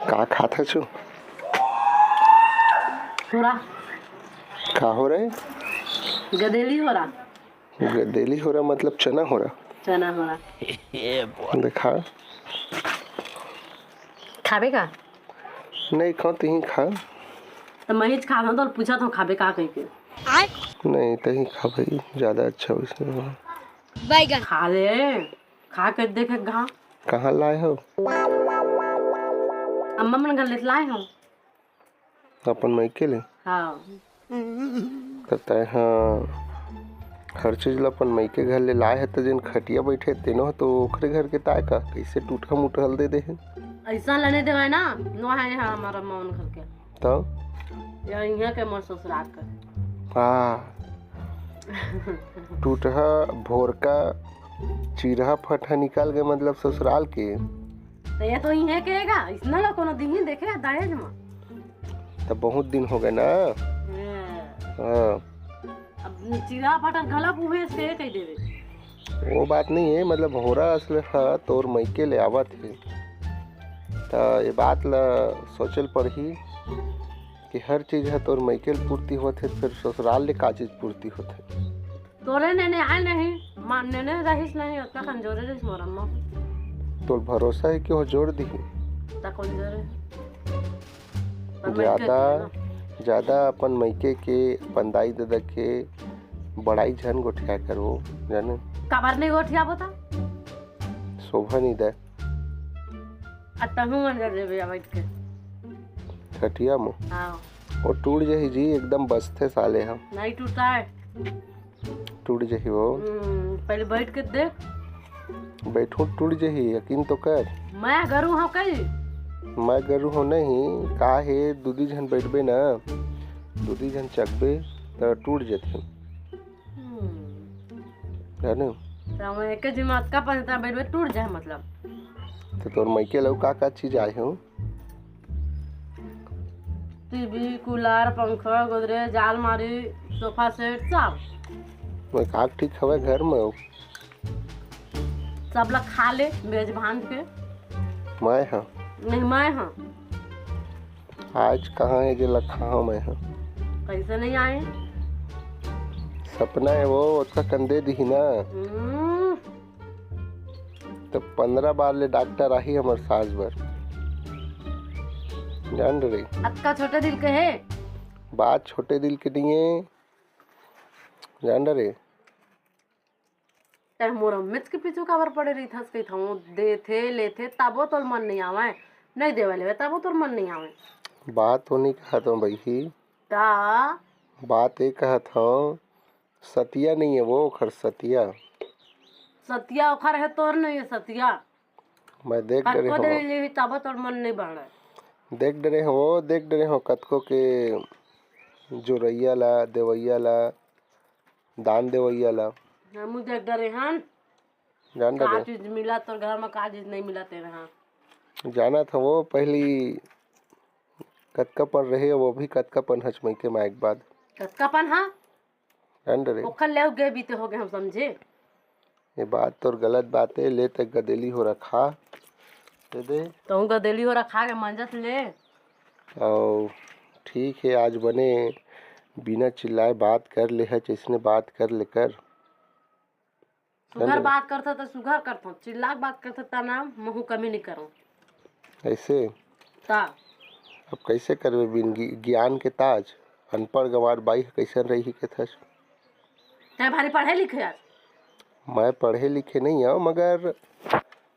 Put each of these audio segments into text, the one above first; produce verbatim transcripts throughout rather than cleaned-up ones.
का खात हस? होरा। का होरा? गदेली होरा। गदेली होरा मतलब चना होरा? चना होरा। देखा। खाबे का? नहीं खाओ, तुही खा। त मैं ही खात हूँ, तो पूछत हूँ खाबे का कह के। नहीं, तुही खा भाई, ज्यादा अच्छा वैसे। बैगन। खा ले, खा के देखे घा। कहाँ लाए हो? अम्मा मन घर ले लाए हो। अपन मइके ले? हाँ। त तैं ह हर चीज ल अपन मइके घर ले लाए हे, त जेन खटिया बइठे तेनो ह तो ओखरे घर के ताय का? कइसे टूटहा मुटहल दे दे हे? अइसा ल नइ देवय ना, नोहा ये ह हमर अम्मा मन घर के। तब? ये इहाँ के मोर ससुराल के। हाँ। टूटहा, भोरका, चिरहा फटहा निकल गे, मतलब ससुराल के। त ये तो इहे के गा, इसना ला कोनो दिन ही देखे दहेज म। त बहुत दिन हो गए ना। हाँ। हाँ। अब चिरहा फटहा घला उहे से कह देवे। वो बात नहीं है, मतलब होरा असले ह तोर मइके ले आवत हे, त ये बात ला सोचल पड़ही कि हर चीज ह तोर मइके ले पूर्ति होत हे, फिर ससुराल ले का चीज पूर्ति होत हे? तोरे नेने आए नहीं, मान नेने रहिस नहीं, ओतना कमजोरे रहिस मोर अम्मा। तोर भरोसा हे कि वो जोर दिही? त कमजोरे। ज्यादा, ज्यादा अपन मइके के, अपन दाई ददा के बड़ाई झन गोठिया करो, जाने? काबर नहीं गोठिया बता? शोभा नहीं दे। आ तहूँ मन कर देबे बैठ के। खटिया मो? हाँ। वो टूट जाही जी, एकदम बसथे साले हम। नहीं टूटा है। टूट जाही वो। हम्म, पहले बैठ के देख। बैठू टूट जाही, यकीन तो कर। मैं गरू हूँ कई? मैं गरू हूँ नहीं, का हे, दू दी झन बैठबे ना, दू दी झन चकबे, त टूट जथे। हम्म। जाने? त मैं एके जिम्मा अतका पन त बैठबे टूट जाए मतलब। त तोर मइके लऊ का का चीज आए हो? टीवी, कूलर, पंखा, गोदरेज, आलमारी, सोफा सेट, सब। मैं का ठीक हवे घर में हो। सब ला खा ले, बेच भांज के। मैं हाँ। नहीं, मैं हाँ। आज कहाँ है जे ला खाओ मैं हाँ। कैसे नहीं आए? सपना है वो, ओतका कन दे दिही ना। हम्म। तो पंद्रह बार ले डॉक्टर आही हमर सास बर। जान डरे। अतका छोटे दिल के है? बात छोटे दिल के नहीं है। जान डरे। तैं मोर अम्मेच के पीछू काबर पड़े रहिथस कहिथंव, देथे, लेथे, तबो तोर मन नइ आवय, नइ देवय लेवय, तबो तोर मन नइ आवय। बात तो नइ कहत हंव बहिनी। का? बात ए कहत हंव, सतिया नइ हे वो, ओखर सतिया। सतिया ओखर हे, तोर नइ हे सतिया। मैं देख डरे हंव। कतको दे लेही, तबो तोर मन नइ बाढ़य। देख डरे हंव वो, देख डरे हंव कतको के जोरइया ला, देवइया ला। दान देवइया ला। हमू देख डरे हन। जान का डरे। चीज मिला तोर घर म, का चीज नइ मिला तेरे हा। जानत हंव वो पहिली कतका पन रहे, वो भी कतका पन हच मइके म आए के बाद। कतका पन हा? जान डरे। ओखर ले गे बीते होगे हम समझे। ये बात तोर गलत बात हे, ले तैं गदेली होरा खा। दे दे। तहूं गदेली होरा खा के मंजत ले। अउ ठीक हे, आज बने बिना चिल्लाए बात कर ले हच, अइसने बात कर ले कर। सुघर बात करथव त सुघर करथव, चिल्ला के बात करथव त ना महूं कमी नइ करंव। अइसे? त? अब कइसे करबे बिन गि-, गियान के ताज? अनपढ़ गंवार बाई ह कइसन रइही कथस? तैं भारी पढ़े लिखे हस। मैं पढ़े लिखे नइ हंव, मगर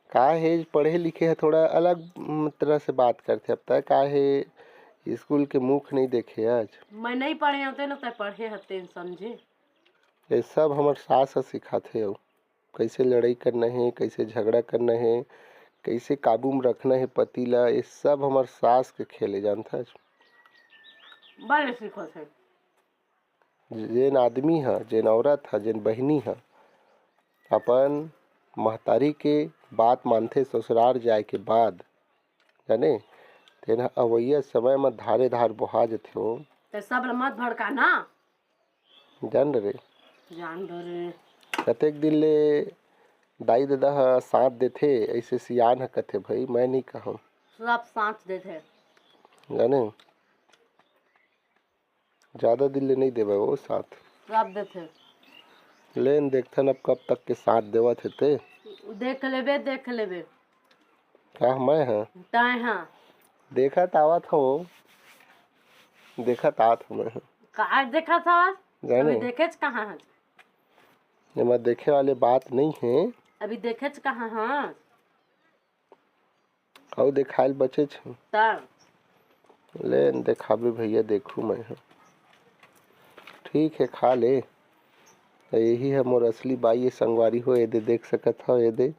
का हे, पढ़े लिखे ह थोड़ा अलग, म, तरह से बात करथे। अब तैं का हे, स्कूल के मुख नइ देखे हच। मैं नइ पढ़े हंव, तेन तैं पढ़े हस, तेन समझे। ये सब हमर सास ह सिखाथे, अउ कइसे लड़ई करना हे, कइसे झगड़ा करना हे, कइसे काबू म रखना हे पति ला, ये सब हमर सास के खेल ए, जानथस। बने सिखाथे। जेन आदमी ह, जेन औरत ह, जेन बहिनी ह अपन महतारी के बात मानथे ससुरार जाए के बाद, जाने, तेन ह अवइया समय म धारे धार बोहा जथे वो। त सब ल मत भड़का ना। जान डरे। जान डरे। कतेक दिन ले दाई ददा ह साथ देथे, अइसे सियान ह कथे, भई, मैं नइ कहंव। सब साथ देथे। जाने, ज्यादा दिन ले नहीं देवे वो साथ। सब देथे। लेन देखथन अब कब तक के साथ देवत हे ते। देख लेबे, देख लेबे। का मैं ह? तय हाँ। देखत आवत हो, देखत आत हो मैं ह। का देखत हवस? जाने। अभी देखेच कहाँ हस? एमा देखे वाले बात नहीं है। अभी देखेच कहाँ हस? अउ देखाइल बचेच हे। तब ले न देखाबे भैया, देखू मैं ह। ठीक है, खा ले। त यही है मोर असली बाई, ये संगवारी हो, ये दे देख सकत हव, ये दे।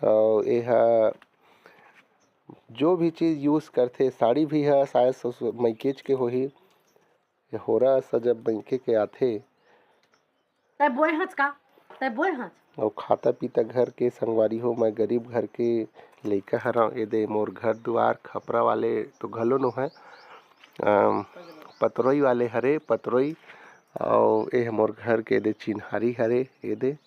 अउ ये ह जो भी चीज यूज करथे, साड़ी भी ह शायद ससुर मइकेच के होही, ये होरा असा जब मइके के आथे। तय बोए हच का? तय बोए हच। अउ खाता पीता घर के संगवारी हो, मैं गरीब घर के लइका हरव। ये दे मोर घर दुआर खपरा वाले तो घलो नो है, अम, पतरोई वाले हरे, पतरोई। अउ ये मोर घर के दे चिन्हारी हरे, ये दे।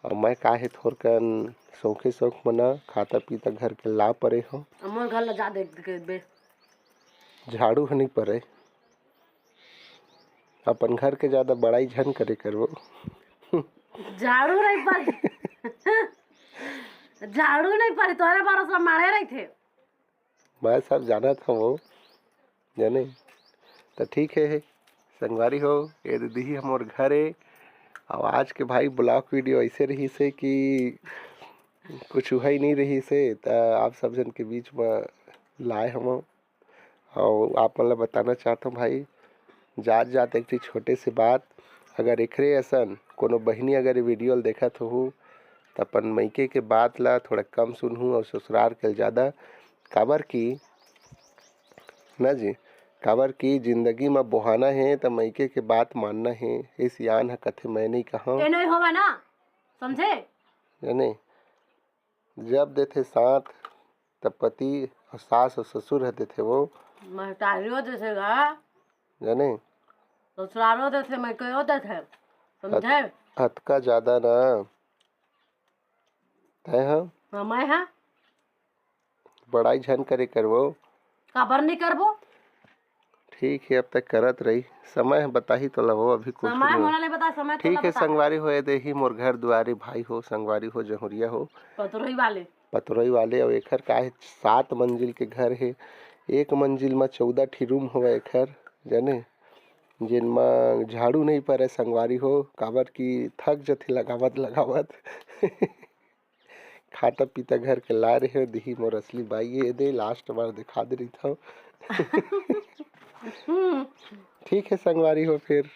अउ मैं का हे थोरकन शौखे शौख मना खाता पीता घर के ला परे हो। मोर घर ला जा देख के बे। झाड़ू ह नहीं परे। अपन घर के ज्यादा बड़ाई झन करे करबो। झाड़ू नहीं परे। झाड़ू नहीं परे, तोरे भरोसा मारे रहिथे। मैं सब जानत हूँ वो, जाने। तो ठीक है, संगवारी हो, ये दीदी ही हमर घर है। और आज के भाई ब्लॉग वीडियो ऐसे रही से कि कुछ हुआ ही नहीं रही से, तो आप सब जन के बीच में लाए हम। और आप मन ला बताना चाहत हूँ भाई, जात जात एक ठे छोटे से बात, अगर एकरे असन कोनो बहिनी अगर ये वीडियो ल देखत होहू, त अपन मइके के बात ला थोड़ा कम सुनहू और ससुरार के ल ज्यादा। काबर कि ना जी, काबर कि जिंदगी म बोहाना हे त मइके के बात मानना हे। ए सियान ह कथे मैं नहीं कहव। ये नहीं होवा ना, समझे? जाने, जब देथे साथ त पति और सास और ससुर ह देथे वो। महतारियों देथे गा, जाने, ससुरारो देथे, मइकेयो देथे, समझे? अतका ज्यादा ना। तय ह समय है। बड़ाई झन करे करबो। काबर नहीं करबो? ठीक है, अब तक करत रही, समय ह बताही तोला हो, अभी कुछ समय नहीं। मोला नहीं बता, समय ठीक तोला है बता। संगवारी हो, ये दे ही मोर घर दुआरे भाई हो, संगवारी हो, जहुरिया हो, पतरोई वाले। पतरोई वाले। और एखर का है, सात मंजिल के घर है, एक मंजिल में चौदह ठी रूम होवे एखर, जाने, जिन में झाड़ू नहीं परे संगवारी हो, काबर कि थक जथे लगावत लगावत। खाता पीता घर के ला रहे हो, दिही मोर असली बाई, ये दे लास्ट बार दिखा दे रही था। हम्म। ठीक है संगवारी हो, फिर